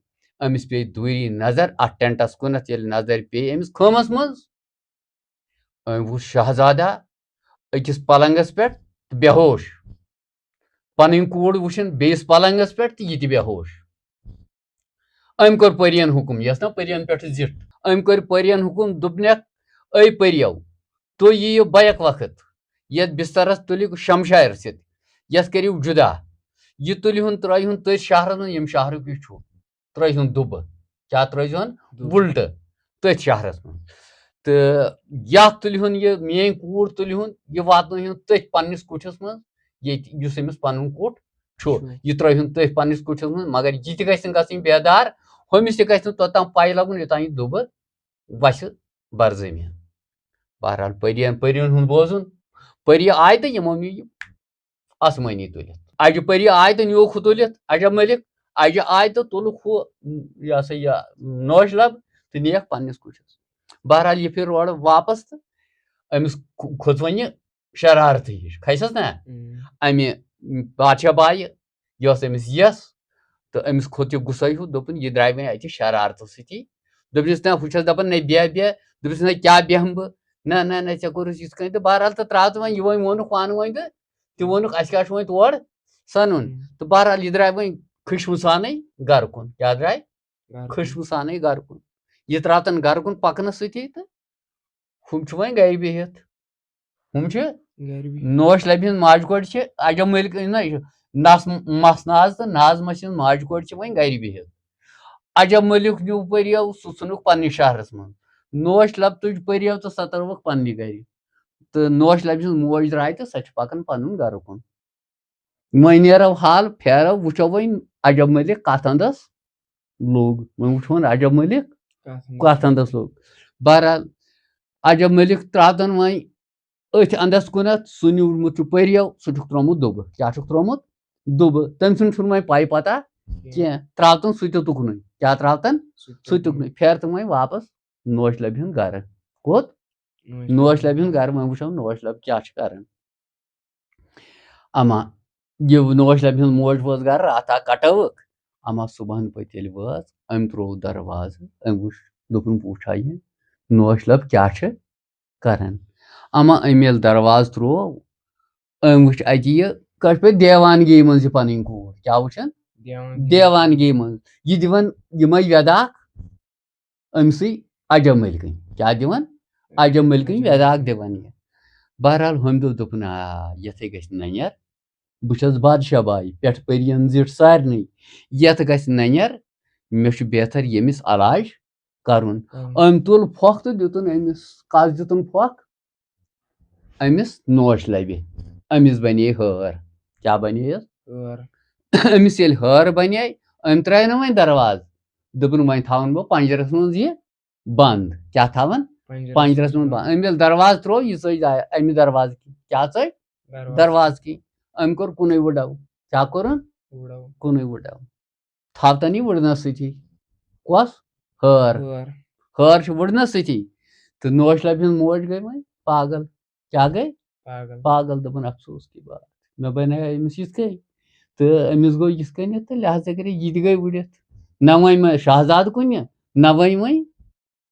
أمِس پیٚیہِ دوٗری نظر اَتھ ٹٮ۪نٹَس کُنَتھ۔ ییٚلہِ نظر پیٚیہِ أمِس خٲمَس منٛز، أمۍ وُچھ شہزادہ أکِس پلنگس پٮ۪ٹھ تہٕ بے ہوش۔ پنٕنۍ کوٗر وٕچھن بیٚیِس پلنگس پٮ۪ٹھ تہٕ یہِ تہِ بے ہوش۔ أمۍ کوٚر پٔرِین حُکُم، یۄس نہ پٔرِین پٮ۪ٹھ زِٹھ۔ أمۍ کٔر پٔرِین حُکُم، دوٚپنکھ، "اے پٔرِیو، تُہۍ یِیِو بیک وقت یتھ بسترس تُلِو شمشیر سۭتۍ، یتھ کٔرِو جُدا۔ یہِ تُلِہُن، ترٲیہُن تٔتھۍ شہرس منٛز، ییٚمہِ شہرُک یہِ چھُ۔ ترٲیہُن دُبہٕ۔" کیٛاہ ترٲیزِہُن؟ دُبہٕ۔ وُلٹہٕ۔ تٔتھۍ شہرس منٛز۔ تہٕ یتھ تُلِہُن یہِ، میٲنۍ کوٗر تُلِہُن، یہِ واتنٲیہُن تٔتھۍ پننِس کُٹھِس منٛز، ییٚتہِ یُس أمِس پنُن کُٹھ چھُ۔ چھُ۔ یہِ ترٲیہُن تٔتھۍ پننِس کُٹھِس منٛز، مگر یہِ تہِ گژھِ نہٕ گژھٕنۍ بیدار، ہُمِس تہِ گژھِ نہٕ توٚتام پَے لَگُن، یوٚتام یہِ دُبہٕ وَسہِ بر زٔمیٖن۔ بہرحال، پٔرِیَن، پٔرِیَن ہُنٛد بوزُن، پٔری آیہِ تہٕ یِمو نیوٗ یہِ آسمٲنی تُلِتھ۔ اَجہِ پٔری آیہِ تہٕ نیوٗکھ ہُہ تُلِتھ، عجب مٔلِک، اَجہِ آیہِ تہٕ تُلُکھ ہُہ، یہِ ہسا یہِ، نوش لب تہٕ نِیَکھ پننِس کُٹھِس۔ بہرحال، یہِ پھِر اورٕ واپس تہٕ أمِس کھو-، کھوٚت وۄنۍ یہِ شرارتٕے ہِش، کھسٮ۪س نا؟ اۭں۔ اَمہِ بادشاہ بایہِ، یہِ ٲس أمِس یَس، تہٕ أمِس کھوٚت یہِ غُصے ہیوٗ، دوٚپُن، "یہِ درٛاے وۄنۍ اَتہِ شرارتہٕ سۭتی۔" دوٚپنَس، "نہ، ہُہ چھَس دَپان، نہ بیٚہہ، بیٚہہ۔" دوٚپنَس، "نہ، کیٛاہ بیٚہمہٕ بہٕ؟ نہ، نہ، نہ، ژےٚ کوٚرُتھ یِتھ کٔنۍ۔" تہٕ بہرحال، تہٕ ترٛاو ژٕ وۄنۍ، یہِ وۄنۍ ووٚنُکھ پانہٕ وۄنۍ تہٕ تہِ ووٚنُکھ، "اَسہِ کیٛاہ چھُ وۄنۍ تور سَنُن؟" اۭں۔ تہٕ بہرحال، یہِ درٛاے وۄنۍ خوشبوٗ سانٕے گَرٕ کُن۔ کیٛاہ درٛاے؟ گَرٕ کُن۔ خوشبوٗ سانٕے گَرٕ کُن۔ یہِ ترٛاو تَن گَرٕ کُن پَکنَس سۭتی تہٕ ہُم چھِ وۄنۍ گَرِ بِہِتھ۔ ہُم چھِ گَرِ بِہِتھ۔ نوش لبہِ ہٕنٛز ماجہِ کورِ چھِ عجب مٔلکہٕ، نہ، یہِ چھُ نس، مس ناز تہٕ ناز مَسہِ ہٕنٛز ماجہِ کورِ چھِ وۄنۍ گَرِ بِہِتھ۔ عجب مٔلِک نیوٗ پٔرِیو، سُہ ژھُنُکھ پننِس شہرس منٛز۔ نوش لب تُج پٔرِیو تہٕ سۄ ترٲوٕکھ پننہِ گَرِ۔ تہٕ نوش لبہِ ہٕنٛز موج درٛاے تہٕ سۄ چھِ پَکان پَنُن گَرٕ کُن۔ وۄنۍ نیرو حال پھیرو، وٕچھو وۄنۍ عجب مٔلِک کَتھ اَندَس لوٚگ۔ وۄنۍ وٕچھو وۄنۍ عجب مٔلِک کَتھ اَندَس؟ کَتھ اَندَس لوٚگ۔ بہرحال، عجب مٔلِک ترٛاوتَن وۄنۍ أتھۍ اَندَس کُنَتھ، سُہ نیوٗرمُت چھُ پٔرِیو، سُہ چھُکھ ترٛوومُت دُبہٕ۔ کیٛاہ چھُکھ ترٛوومُت؟ دُبہٕ۔ تٔمۍ سُنٛد چھُنہٕ وۄنۍ پَے پَتہ کینٛہہ۔ ترٛاوتَن سُہ تہِ تُکنُے۔ کیٛاہ ترٛاوتن؟ سُہ تہِ سُہ تُکنُے۔ پھیر تہٕ وۄنۍ واپس نوش لبہِ ہُنٛد گرٕ۔ کوٚت؟ نوش نوش لبہِ ہُنٛد گرٕ۔ وۄنۍ وٕچھو نوش لب کیٛاہ چھِ کران۔ اما یہِ نوش لبہِ ہُنٛد موج وٲژ گرٕ، راتھا کٹٲوٕکھ۔ اما صُبحن پٔتۍ ییٚلہِ وٲژ، أمۍ ترٛوو دروازٕ، أمۍ وٕچھ، دوٚپُن، بہٕ وٕچھا یہِ نوش لب کیٛاہ چھِ کران۔ اما أمۍ ییٚلہِ دروازٕ ترٛوو، أمۍ وٕچھ اَتہِ یہِ کٲشِر پٲٹھۍ دیوانگی منٛز یہِ پنٕنۍ کوٗر۔ کیٛاہ وٕچھان؟ دیوان دیوانگی منٛز۔ یہِ دِوان یِمے وٮ۪داکھ أمۍ سٕے عجب مٔلکٕنۍ۔ کیٛاہ دِوان؟ عجب مٔلکٕنۍ وٮ۪داکھ دِوان یہِ۔ بہرحال ہُمۍ دوٚپ، دوٚپُن، آ، یِتھَے گژھِ نَنٮ۪ر۔ بہٕ چھَس بادشاہ باے، پٮ۪ٹھٕ پٔرِین زِٹھ سارنٕے۔ یَتھ گژھِ نَنٮ۪ر، مےٚ چھُ بہتر ییٚمِس علاج کَرُن۔ اۭں۔ أمۍ تُل پھۄکھ تہٕ دیُتُن أمِس۔ کَس دیُتُن پھۄکھ؟ أمِس نوش لَبہِ۔ أمِس بَنے ہٲر۔ کیٛاہ بَنے یَس؟ ہٲر۔ أمِس ییٚلہِ ہٲر بَنے، أمۍ ترٛایہِ نہٕ وۄنۍ دروازٕ۔ دوٚپُن، وۄنۍ تھاوَن بہٕ پَنجرَس منٛز یہِ بنٛد۔ کیٛاہ تھاوَن؟ پَنجرَس پَنجرَس منٛز منٛز بنٛد۔ أمۍ ییٚلہِ دروازٕ ترٛوو، یہِ ژٔج آ-، اَمہِ دروازٕ کِنۍ۔ کیٛاہ ژٔج؟ دروازٕ۔ دروازٕ کِنۍ۔ أمۍ کوٚر کُنُے وٕڈَو۔ کیٛاہ کوٚرُن؟ وٕڈَو۔ کُنُے وٕڈَو۔ تھاوتن یہِ وٕڑنَس سۭتی۔ کۄس؟ ہٲر۔ ہٲر۔ ہٲر چھِ وٕڑنَس سۭتی۔ تہٕ نوش لبہِ ہٕنٛز موج گٔے وۄنۍ پاگل۔ کیٛاہ گٔے؟ پاگل۔ پاگل۔ دوٚپُن، افسوس کی بات، مےٚ بنیو أمِس یِتھ کٔنۍ، تہٕ أمِس گوٚو یِتھ کٔنٮ۪تھ، تہٕ لہذا کٔرِتھ یہِ تہِ گٔے وٕڑِتھ۔ نہ وۄنۍ مےٚ شہزادٕ کُنہِ، نہ وۄنۍ وۄنۍ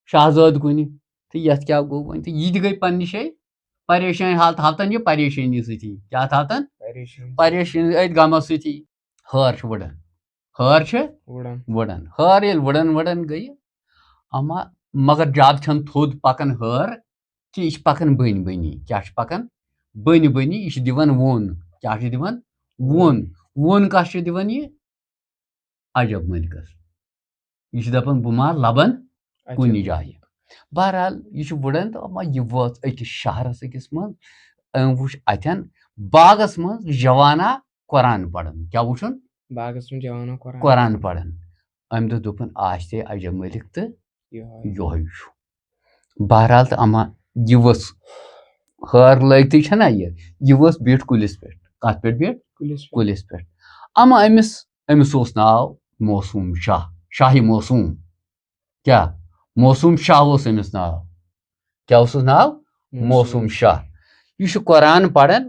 شہزادٕ کُنہِ۔ تہٕ یَتھ کیٛاہ گوٚو وۄنۍ؟ تہٕ یہِ تہِ گٔے پننہِ جایہِ پریشٲنی حال، تھاوتن یہِ پریشٲنی سۭتی۔ کیٛاہ تھاوتن؟ پریشٲنی۔ پریشٲنی أتھۍ غمس سۭتی۔ ہٲر چھِ وٕڑان۔ ہٲر چھِ وٕڑان۔ وٕڑان۔ ہٲر ییٚلہِ وٕڑان وٕڑان گٔیہِ، اما مگر زیادٕ چھَنہٕ تھوٚد پکان ہٲر کہِ یہِ چھِ پکان بٔنۍ بٔنی۔ کیٛاہ چھِ پکان؟ بٔنۍ بٔنی۔ یہِ چھِ دِوان ووٚن۔ کیٛاہ چھِ دِوان؟ ووٚن۔ ووٚن کَس چھِ دِوان یہِ؟ عجب مٔلکَس۔ یہِ چھِ دَپان، بہٕ ما لَبَن اچھا۔ کُنہِ جایہِ۔ بہرحال، یہِ چھُ وٕڑان تہٕ اما یہِ وٲژ أکِس شہرَس أکِس منٛز۔ أمۍ وٕچھ اَتٮ۪ن باغَس منٛز جوانا قرآن پَران۔ کیٛاہ وٕچھُن؟ باغَس منٛز جوانا قرآن۔ قرآن پَران۔ أمۍ دوٚپ، دوٚپُن، آسہِ ہے عجب مٔلِک تہٕ یِہوٚے۔ یِہوٚے چھُ۔ بہرحال، تہٕ اما یہِ ؤژھ، ہٲر لٲگتٕے چھَنا یہِ، یہِ ؤژھ بیٖٹھ کُلِس پٮ۪ٹھ۔ کَتھ پٮ۪ٹھ بیٖٹھ؟ کُلِس پٮ۪ٹھ۔ کُلِس پٮ۪ٹھ۔ اما أمِس، أمِس اوس ناو موسوم شاہ، شاہہِ موسوم۔ کیٛاہ؟ موسوم شاہ اوس أمِس ناو۔ کیٛاہ اوسُس ناو؟ موسوم۔ موسوم شاہ۔ یہِ چھُ قرآن پَران۔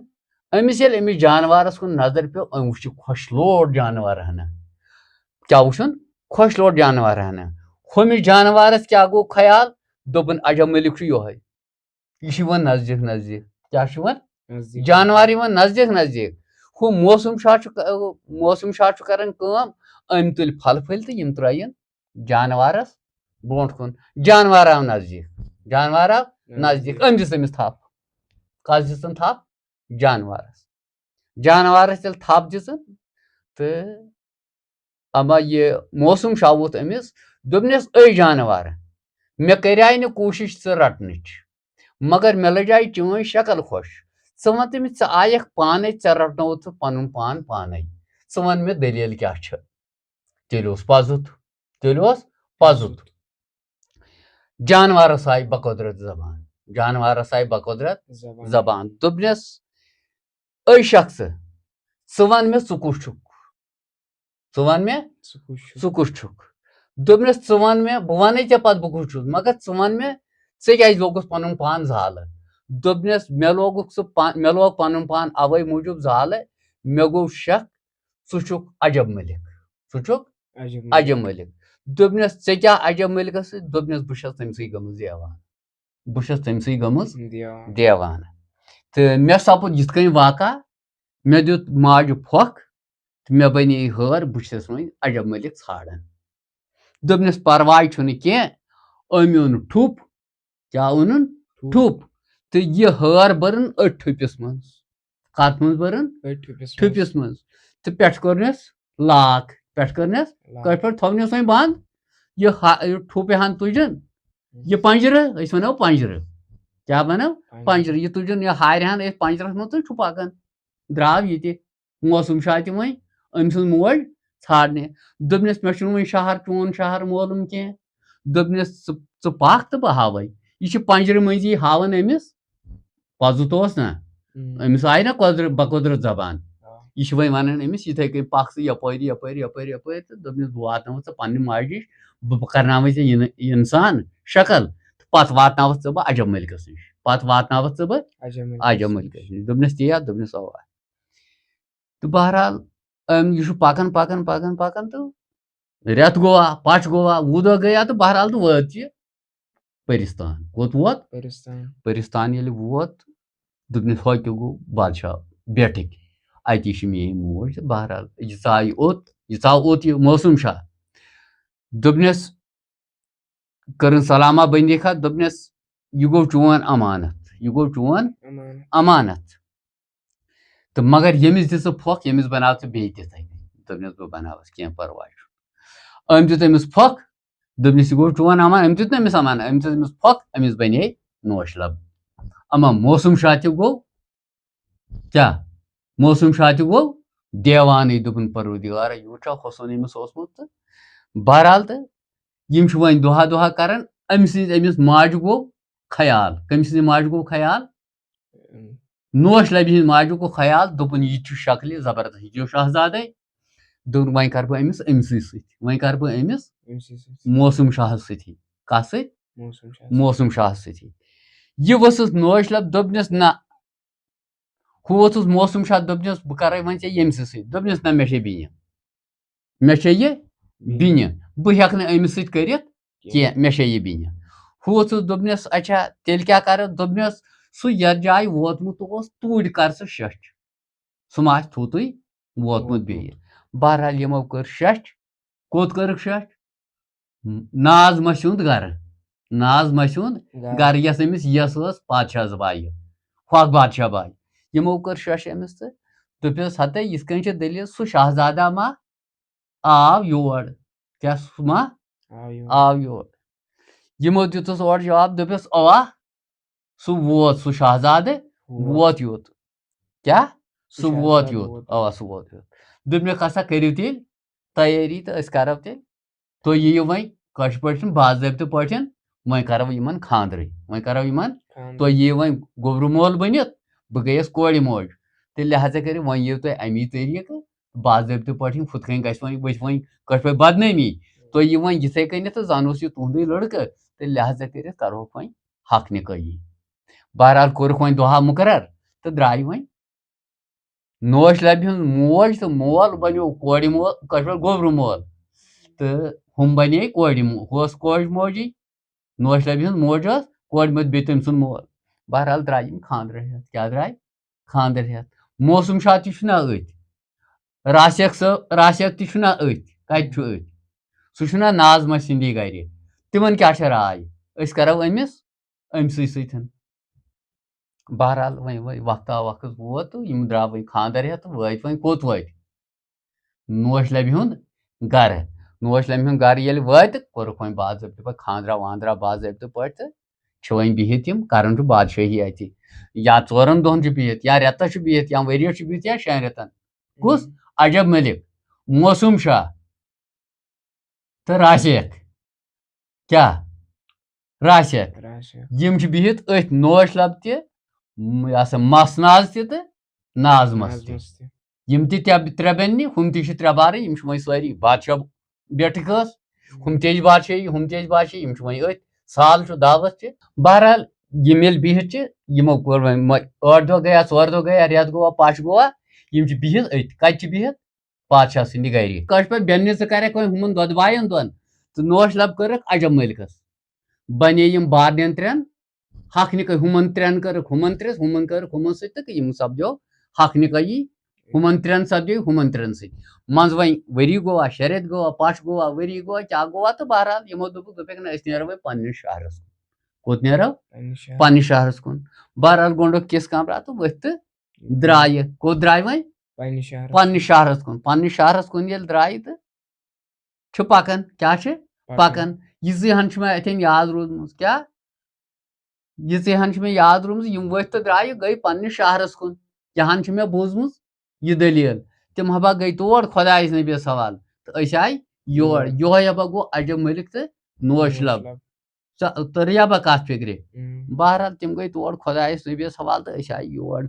أمِس ییٚلہِ أمِس جانوارَس کُن نظر پیوٚو، أمۍ وٕچھ یہِ خۄش لوٹ جانوار ہنا۔ کیٛاہ وٕچھُن؟ خۄش لوٹ جانوار ہنا۔ ہُمِس جانوارَس کیٛاہ گوٚو خیال؟ دوٚپُن، عجب مٔلِک چھُ یِہوٚے۔ یہِ چھُ یِوان نزدیٖک نزدیٖک۔ کیٛاہ چھُ یِوان؟ نزدیٖک۔ جانوار یِوان نزدیٖک نزدیٖک۔ ہُہ موسوم شاہ چھُ ک-، موسوم شاہ چھُ کران کٲم، أمۍ تُلۍ پھل پھٔلۍ تہٕ یِم ترٲیِن جانوارس برونٛٹھ کُن۔ جانوار آو نزدیٖک۔ جانوار آو نزدیٖک۔ نزدیٖک۔ أمۍ دِژ أمِس تھپھ۔ کس دِژٕن تھپھ؟ جانوارس۔ جانوارس ییٚلہِ تھپھ دِژٕن تہٕ اما یہِ موسوم شاہ ووٚتھ أمِس، دوٚپنس، اے جانور، مےٚ کریاے نہٕ کوٗشِش ژٕ رٹنٕچ، مگر مےٚ لٔج آے چٲنۍ شکل خۄش۔ ژٕ وَن تہٕ مےٚ، ژٕ آیکھ پانے، ژےٚ رٹنووُتھ پنُن پان پانے۔ ژٕ وَن مےٚ دٔلیٖل کیٛاہ چھِ؟ تیٚلہِ اوس پَزُت، تیٚلہِ اوس پَزُت۔ جانوارس آیہِ بقدرت زبان، جانوارس آیہِ بقدرت زبان۔ زبان۔ دوٚپنس، اے شخصہٕ، ژٕ وَن مےٚ، ژٕ کُس چھُکھ؟ ژٕ وَن مےٚ، ژٕ کُس چھُکھ؟ ژٕ کُس چھُکھ؟ دوٚپنس، ژٕ وَن مےٚ، بہٕ وَنے ژےٚ پَتہٕ بہٕ کُس چھُس، مگر ژٕ وَن مےٚ، ژےٚ کیٛازِ لوگُتھ پَنُن پان زالہٕ؟ دوٚپنس، مےٚ لوگُکھ ژٕ پا-، مےٚ لوگ پَنُن پان اَوَے موٗجوٗب زالہٕ، مےٚ گوٚو شک، ژٕ چھُکھ عجب مٔلِک، ژٕ چھُکھ عجب مٔلِک۔ عجب مٔلِک۔ دوٚپنس، ژےٚ کیٛاہ عجب مٔلِکَس سۭتۍ؟ دوٚپنس، بہٕ چھَس تٔمۍ سٕے گٔمٕژ دیوان۔ بہٕ چھَس تٔمۍ سٕے گٔمٕژ دیوان۔ دیوان۔ تہٕ مےٚ سَپُد یِتھ کٔنۍ واقعہ، مےٚ دیُت ماجہِ پھۄکھ تہٕ مےٚ بنے ہٲر، بہٕ چھَس وۄنۍ عجب مٔلِک ژھانڈان۔ دوٚپنَس، پرواے چھُنہٕ کینٛہہ، أمۍ اوٚن ٹھوٚپ۔ کیٛاہ اوٚنُن؟ ٹھوٚپ۔ ٹھوٚپ۔ تہٕ یہِ ہٲر بٔرٕن أتھۍ ٹھوٚپِس منٛز۔ کَتھ منٛز بٔرٕن؟ أتھۍ ٹھوٚپِس منٛز۔ ٹھوٚپِس منٛز۔ تہٕ پٮ۪ٹھٕ کوٚرنَس لاک، پٮ۪ٹھٕ کٔرنَس، لاک۔ کٲشِر پٲٹھۍ تھٲونَس وۄنۍ بنٛد۔ یہِ ہا-، یہِ ٹھوٚپ ہن تُجن، یہِ پنجرٕ، أسۍ وَنو پنجرٕ۔ کیٛاہ وَنو؟ پنجرٕ۔ پنجرٕ۔ یہِ تُجن، یہِ ہارِ ہن أتھۍ پنجرَس منٛز تہٕ چھُ پَکان۔ درٛاو یہِ تہِ۔ موسم شاہ تہِ وۄنۍ أمۍ سٕنٛز موج ژھانٛڈنہِ۔ دوٚپنَس، مےٚ چھُنہٕ وۄنۍ شہر، چون شہر معلوم کینٛہہ۔ دوٚپنَس، ژٕ، ژٕ پَکھ تہٕ بہٕ ہاوَے۔ یہِ چھِ پنجرٕ مٔنٛزی ہاوان أمِس۔ پَزُت اوس نہ؟ اۭں۔ أمِس آیہِ نہ قۄدرت، بقۄدرت زبان۔ آ۔ یہِ چھِ وۄنۍ وَنان أمِس، یِتھَے کٔنۍ پَکھ ژٕ یَپٲری، یَپٲرۍ، یَپٲرۍ، یَپٲرۍ، تہٕ دوٚپنَس، "بہٕ واتناوَتھ ژٕ پنٛنہِ ماجہِ نِش، بہٕ، بہٕ کَرناوَے ژےٚ یہِ نہٕ، یہِ اِنسان شکل، تہٕ پَتہٕ واتناوَتھ ژٕ بہٕ عجب مٔلکَس نِش، پَتہٕ واتناوَتھ ژٕ بہٕ عجب مٔلکَس عجب نِش۔" مٔلکَس نِش۔" دوٚپنَس، "تی یا؟" دوٚپنَس، "اَوا۔" تہٕ بہرحال، أمۍ، یہِ چھُ پَکان، پَکان، پَکان، پَکان، تہٕ رٮ۪تھ گوٚوا، پَچھ گوٚوا، وُہ دۄہ گٔیا، تہٕ بہرحال تہٕ وٲتۍ یہِ پٔرِستان۔ کوٚت ووت؟ پٔرِستان۔ پٔرِستان ییٚلہِ ووت، دوٚپنَس، "ہۄ کیٛاہ گوٚو بادشاہ بیٹھٕکۍ؟ اَتی چھِ میٛٲنۍ موج۔" تہٕ بہرحال، یہِ ژاو یہِ اوٚت، یہِ ژاو اوٚت یہِ موسم شاہ۔ دوٚپنَس، کٔرٕن سلامہ بندی خا، دوٚپنَس، "یہِ گوٚو چون امانت، یہِ گوٚو چون امانت۔ امانت۔ تہٕ مگر ییٚمِس دِ ژٕ پھۄکھ، ییٚمِس بناو ژٕ بیٚیہِ تِتھَے کٔنۍ۔" دوٚپنَس، "بہٕ بناوَس، کینٛہہ پرواے چھُنہٕ۔" أمۍ دیُت أمِس پھۄکھ، دوٚپنَس، "یہِ گوٚو چون امان۔" أمۍ دیُت نہٕ أمِس امان، أمۍ دیُت أمِس پھۄکھ، أمِس بنے نوش لب۔ اما موسم شاہ تہِ گوٚو کیٛاہ؟ موسم شاہ تہِ گوٚو دیوانٕے، دوٚپُن، "پروردگارا، یوٗت چھا حسن أمِس اوسمُت؟" تہٕ بہرحال، تہٕ یِم چھِ وۄنۍ دۄہا دۄہا کران، أمۍ سٕنٛز أمِس ماجہِ گوٚو خیال۔ کٔمۍ سٕنٛزِ ماجہِ گوٚو خیال؟ نوش لبہِ ہٕنٛزِ ماجہِ گوٚو خیال، دوٚپُن، "یہِ تہِ چھُ شکلہِ زبردست، یہِ تہِ چھُ شہزادے۔" دوٚپُن، "وۄنۍ کرٕ بہٕ أمِس أمۍ سٕے سۭتۍ، وۄنۍ کرٕ بہٕ أمِس أمۍ سٕے سۭتۍ۔ موسم شاہس سۭتی۔" کس سۭتۍ؟ موسم شاہس۔ موسم شاہس سۭتی۔ یہِ ؤژھٕس نوش لب، دوٚپنس، "نہ۔" ہُہ ووٚتھُس موسم شاہ، دوٚپنس، "بہٕ کرے وۄنۍ ژےٚ ییٚمہِ سٕے سۭتۍ۔" دوٚپنس، "نہ، مےٚ چھے بیٚنہِ، مےٚ چھے یہِ بیٚنہِ، بہٕ ہٮ۪کہٕ نہٕ أمِس سۭتۍ کٔرِتھ کینٛہہ، مےٚ چھے یہِ بیٚنہِ۔" ہُہ ووٚتھُس، دوٚپنس، "اچھا، تیٚلہِ کیٛاہ کرٕ؟" دوٚپنس، "سُہ یتھ جایہِ ووتمُت اوس، توٗرۍ کر ژٕ شچھ، سُہ ما آسہِ تھوٚتُے ووتمُت بیٚیہِ۔" بہرحال، یِمو کٔر شچھ۔ کوٚت کٔرٕکھ شچھ؟ ناز مسہِ ہُنٛد گرٕ۔ ناز مسہِ ہُنٛد گرٕ۔ گرٕ، یۄس أمِس یَس ٲس، بادشاہ زٕ بایہِ، ہۄکھ بادشاہ بایہِ۔ یِمو کٔر شچھ أمِس تہٕ دوٚپُس، "ہتے، یِتھ کٔنۍ چھِ دٔلیٖل، سُہ شاہزادہ ما آو یور؟ کیٛاہ سُہ ما آو یور۔ آو یور؟" یِمو دیُتُس اورٕ جواب، دوٚپُس، "اوا، سُہ ووت، سُہ شاہزادٕ ووت۔ ووت یوٚت۔" کیٛاہ؟ سُہ سُہ ووت شاہزادٕ یوٚت۔ ووت۔ اوا، سُہ ووت یوٚت۔ دوٚپمَکھ، "ہسا کٔرِو تیٚلہِ تیٲری تہٕ أسۍ کرو تیٚلہِ، تُہۍ یِیِو وۄنۍ کٲشِر پٲٹھۍ باضٲبطہٕ پٲٹھۍ، وۄنۍ کرو یِمن خانٛدرٕے، وۄنۍ کرو یِمن، خانٛدر۔ تُہۍ یِیِو وۄنۍ گوٚبرٕ مول بٔنِتھ، بہٕ گٔیَس کورِ موج، تہٕ لہذا کٔرِو وۄنۍ یِیِو تُہۍ اَمی طریٖقہٕ باضٲبطہٕ پٲٹھۍ، ہُتھ کٔنۍ گژھِ وۄنۍ، وۄنۍ، وۄنۍ کٲشِر پٲٹھۍ بدنٲمی، تُہۍ یِیِو وۄنۍ یِتھَے کٔنٮ۪تھ تہٕ زَن اوس یہِ تُہُنٛدُے لٔڑکہٕ، تہٕ لہذا کٔرِتھ کرہوکھ وۄنۍ حق نِکٲحی۔" بہرحال کوٚرُکھ وۄنۍ دۄہا مُقرر تہٕ درٛاے وۄنۍ۔ نوش لبہِ ہُنٛد موج تہٕ مول بنیو کورِ مول، کٲشِر پٲٹھۍ گوٚبرٕ مول۔ تہٕ ہُم بنے کورِ مو-، ہُہ اوس کورِ موجی، نوش لبہِ ہُنٛد موج ٲس، کورِ موج بیٚیہِ تٔمۍ سُنٛد مول۔ بہرحال درٛاے یِم خانٛدرٕ ہٮ۪تھ۔ کیٛاہ درٛاے؟ خانٛدر ہٮ۪تھ۔ موسم شاہ تہِ چھُنہ أتھۍ۔ راسیک صٲب، راسیک تہِ چھُنہ أتھۍ۔ کتہِ چھُ أتھۍ؟ سُہ چھُنہ ناظمہ سٕنٛدی گرِ؟ تِمن کیٛاہ چھےٚ راے؟ أسۍ کرو أمِس أمۍ سٕے سۭتۍ۔ بہرحال، وۄنۍ، وۄنۍ وقتا وقت ووت تہٕ یِم درٛاو وۄنۍ خانٛدر ہٮ۪تھ تہٕ وٲتۍ وۄنۍ کوٚت وٲتۍ؟ نوش لبہِ ہُنٛد گرٕ۔ نوش لبہِ ہُنٛد گرٕ ییٚلہِ وٲتۍ تہٕ کوٚرُکھ وۄنۍ باضٲبطہٕ پٲٹھۍ خانٛدرا وانٛدرا باضٲبطہٕ پٲٹھۍ تہٕ چھِ وۄنۍ بِہِتھ یِم، کران چھُ بادشٲہی اَتہِ۔ یا ژورن دۄہن چھُ بِہِتھ، یا رٮ۪تس چھُ بِہِتھ، یا ؤریس چھُ بِہِتھ، یا شٮ۪ن رٮ۪تن۔ کُس؟ ہُم۔ عجب ملک، موسم شاہ تہٕ راسیک۔ کیٛاہ؟ راسیک۔ راسیک۔ یِم چھِ بِہِتھ أتھۍ نوش لب تہِ، م-، یہِ ہسا مس ناز تہِ تہٕ ناز مس تہِ۔ ناز مس تہِ۔ یِم تہِ ترٛےٚ، ترٛےٚ بیٚنہِ، ہُم تہِ چھِ ترٛےٚ بارٕنۍ، یِم چھِ وۄنۍ سٲری بادشاہ بیٹھٕکۍ ٲس، ہُم تہِ ٲسۍ بادشٲہی، ہُم تہِ ٲسۍ بادشٲہی، یِم چھِ وۄنۍ أتھۍ، سال چھُ دعوت چھِ۔ بہرحال، یِم ییٚلہِ بِہِتھ چھِ، یِمو کوٚر وۄنۍ، وۄنۍ ٲٹھ دۄہ گٔیا، ژور دۄہ گٔیا، رٮ۪تھ گوٚوا، پش گوٚوا، یِم چھِ بِہِتھ أتھۍ۔ کتہِ چھِ بِہِتھ؟ بادشاہ سٕنٛدِ گرِ۔ کٲشِر پٲٹھۍ بیٚنہِ زٕ کرکھ وۄنۍ ہُمن دۄدٕ باین دۄن، تہٕ نوش لب کٔرٕکھ عجب ملکس۔ بنے یِم بارنٮ۪ن ترٛٮ۪ن حق نِکٲحی، ہُمن ترٛٮ۪ن کٔرٕکھ ہُمن ترٛٮ۪س، ہُمن کٔرٕکھ ہُمن سۭتۍ، تہٕ یِم سپدیو حق نِکٲحی۔ ہُمن ترٛٮ۪ن سپدیو ہُمن ترٛٮ۪ن سۭتۍ۔ منٛزٕ وۄنۍ ؤری گوٚوا، شےٚ رٮ۪تھ گوٚوا، پش گوٚوا، ؤری گوٚوا، کیٛاہ گوٚوا، تہٕ بہرحال یِمو دوٚپُکھ، دوٚپُکھ، "نہ، أسۍ نیرو وۄنۍ پننِس شہرس کُن۔" کوٚت نیرو؟ پننِس شہرس۔ پننِس شہرس کُن۔ بہرحال گوٚنڈُکھ کِس کمرہ تہٕ ؤتھۍ تہٕ درٛایہِ۔ کوٚت درٛاے وۄنۍ؟ پننِس شہرس۔ پننِس شہرس کُن۔ پننِس شہرس کُن ییٚلہِ درٛایہِ تہٕ چھِ پکان۔ کیٛاہ چھِ؟ پکان۔ پکان۔ یِژٕے ہن چھِ مےٚ اتٮ۪ن یاد روٗزمٕژ۔ کیٛاہ؟ یِژٕے ہن چھِ مےٚ یاد روٗزمٕژ، یِم ؤتھۍ تہٕ درٛایہِ، گٔے پننِس شہرس کُن۔ یہِ ہن چھِ مےٚ بوٗزمٕژ یہِ دٔلیٖل۔ تِم ہبا گٔے تور خۄدایس نبیَس حوالہٕ تہٕ أسۍ آیہِ یور۔ یور۔ یِہوے ہبا گوٚو عجب ملک تہٕ نوش لب۔ نوش لب۔ ژٕ تٔریا بہ کتھ فکرِ؟ اۭں۔ بہرحال، تِم گٔے تور خۄدایس نبیَس حوالہٕ تہٕ أسۍ آیہِ یور۔